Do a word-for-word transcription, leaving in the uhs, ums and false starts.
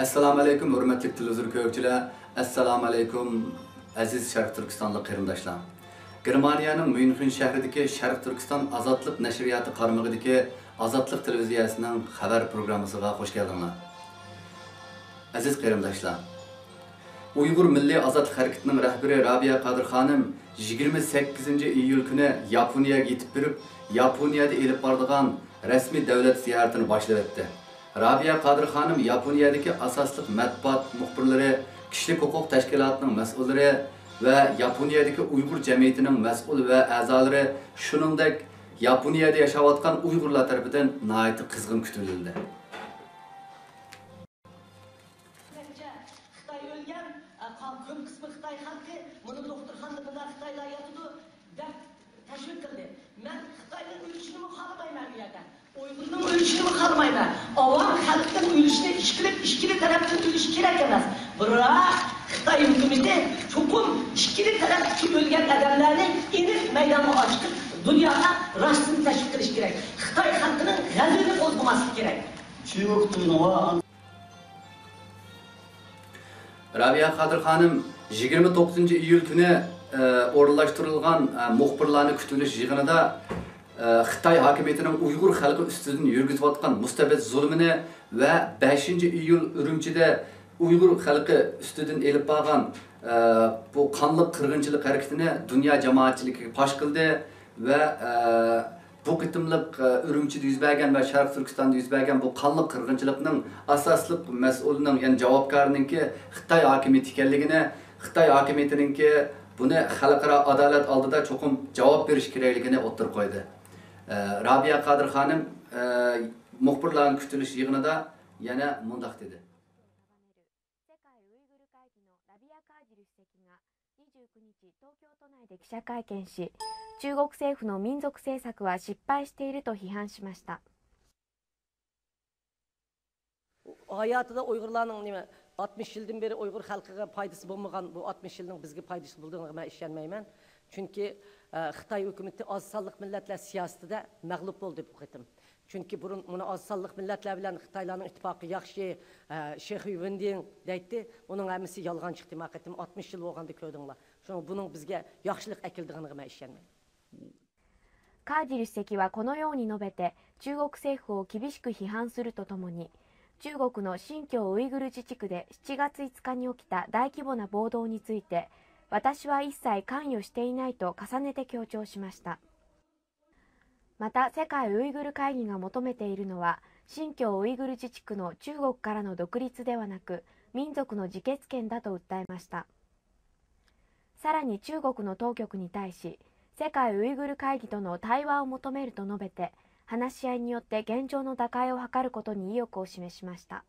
ئەسسالامۇئەلەيكۇم، ھۆرمەتلىك تېلېۋىزور كۆرگۈچىلەر! ئەسسالامۇئەلەيكۇم، ئەزىز شەرقىي تۈركىستانلىق قېرىنداشلار! گېرمانىيەنىڭ ميۇنخېن شەھىرىدىكى شەرقىي تۈركىستان ئازادلىق نەشرىياتى قارمىقىدىكى ئازادلىق تېلېۋىزىيەسىنىڭ خەۋەر پروگراممىسىغا خۇش كەلدىڭلار. ئەزىز قېرىنداشلار! ئۇيغۇر مىللىي ئازادلىق ھەرىكىتىنىڭ رەھبىرى رابىيە قادىر خانىم يىگىرمە سەككىزىنچى ئىيۇل كۈنى ياپونىيەگە يېتىپ بېرىپ، ياپونىيەدە ئېلىپ بارىدىغان رەسمىي دەۋلەت زىيارىتىنى باشلىۋەتتى. رابىيە قادىر خانىم ياپونىيەدىكى ئاساسلىق مەتبۇئات مۇخبىرلىرى، كىشىلىك ھوقۇق تەشكىلاتىنىڭ مەسئۇللىرى ۋە ياپونىيەدىكى ئۇيغۇر جەمئىيىتىنىڭ مەسئۇل ۋە ئەزالىرى، شۇنىڭدەك ياپونىيەدە ياشاۋاتقان ئۇيغۇرلار تەرىپىدىن ناھايىتى قىزغىن كۈتۈلدى. نەچچە خىتاي ئۆلگەن، ئە، قا-، كۆپ قىسمى خىتاي خەلقى، بۇنى دوختۇرخانىدا بۇنداق خىتايلار ياتىدۇ، دەپ تەشۋىق قىلدى. مەن خىتاينىڭ ئۆلۈشىنىمۇ خالىمايمەن بۇ يەردە. ئۇيغۇرنىڭ ئۆلۈشىنىمۇ خالىمايمەن. ئاۋام خەلقنىڭ ئۆلۈشىنى ئىككىلى، ئىككىلى تەرەپتىن ئۆلۈشى كېرەك ئەمەس. بىراق خىتاي ھۆكۈمىتى چوقۇم ئىككىلى تەرەپتىكى ئۆلگەن ئادەملەرنى ئېنىق مەيدانغا ئاچىقىپ، دۇنياغا راستىنى تەشۋىق قىلىشى كېرەك. خىتاي خەلقىنىڭ غەزىپىنى قوزغىماسلىقى كېرەك. رابىيە قادىر خانىم يىگىرمە توققۇزىنچى ئىيۇل كۈنى، ئە، ئورۇنلاشتۇرۇلغان، ئە، مۇخبىرلارنى كۈتۈۋېلىش يىغىنىدا، ئە، خىتاي ھاكىمىيىتىنىڭ ئۇيغۇر خەلقى ئۈستىدىن يۈرگۈزۈۋاتقان مۇستەبىت زۇلمىنى ۋە بەشىنچى ئىيۇل ئۈرۈمچىدە ئۇيغۇر خەلقى ئۈستىدىن ئېلىپ بارغان، ئە، بۇ قانلىق قىرغىنچىلىق ھەرىكىتىنى دۇنيا جامائەتچىلىكىگە پاش قىلدى ۋە، ئە، بۇ قېتىملىق، ئە، ئۈرۈمچىدە يۈز بەرگەن ۋە شەرقىي تۈركىستاندا يۈز بەرگەن بۇ قانلىق قىرغىنچىلىقنىڭ ئاساسلىق مەسئۇلىنىڭ، يەنى جاۋابكارىنىڭكى خىتاي ھاكىمىيىتى ئىكەنلىكىنى، خىتاي ھاكىمىيىتىنىڭكى بۇنى خەلقئارا ئادالەت ئالدىدا چوقۇم جاۋاب بېرىش كېرەكلىكىنى ئوتتۇرىغا قويدى. ئە، رابىيە قادىر خانىم، ئە، مۇخبىرلارنى كۈتۈۋېلىش يىغىنىدا يەنە مۇنداق دېدى. 世界ウイグル会議のラビア・カーディル主席がにじゅうくにち、東京都内で記者会見し、中国政府の民族政策は失敗していると批判しました。 ھاياتىدا ئۇيغۇرلارنىڭ نېمە، ئاتمىش يىلدىن بېرى ئۇيغۇر خەلقىگە پايدىسى بولمىغان، بۇ ئاتمىش يىلنىڭ بىزگە پايدىسى بولىدىغىنىغا مەن ئىشەنمەيمەن. چۈنكى، ئە، خىتاي ھۆكۈمىتى ئاز سانلىق مىللەتلەر سىياسىتىدە مەغلۇپ بولدى بۇ قېتىم. چۈنكى بۇرۇن مۇنۇ ئاز سانلىق مىللەتلەر بىلەن خىتايلارنىڭ ئىتتىپاقى ياخشى، ئە، شېخ ۋېندىڭ دەيتتى. ئۇنىڭ ھەممىسى يالغان چىقتى. ما قېتىم ئاتمىش يىل بولغاندا كۆردۈڭلار. شۇڭا بۇنىڭ بىزگە ياخشىلىق ئەكېلىدىغىنىغا مەن ئىشەنمەيمەن. カーディル主席はこのように述べて、中国政府を厳しく批判するとともに、中国の新疆ウイグル自治区でしちがついつかに起きた大規模な暴動について、私は一切関与していないと重ねて強調しました。また、世界ウイグル会議が求めているのは、新疆ウイグル自治区の中国からの独立ではなく、民族の自決権だと訴えました。さらに中国の当局に対し、世界ウイグル会議との対話を求めると述べて、話し合いによって現状の打開を図ることに意欲を示しました。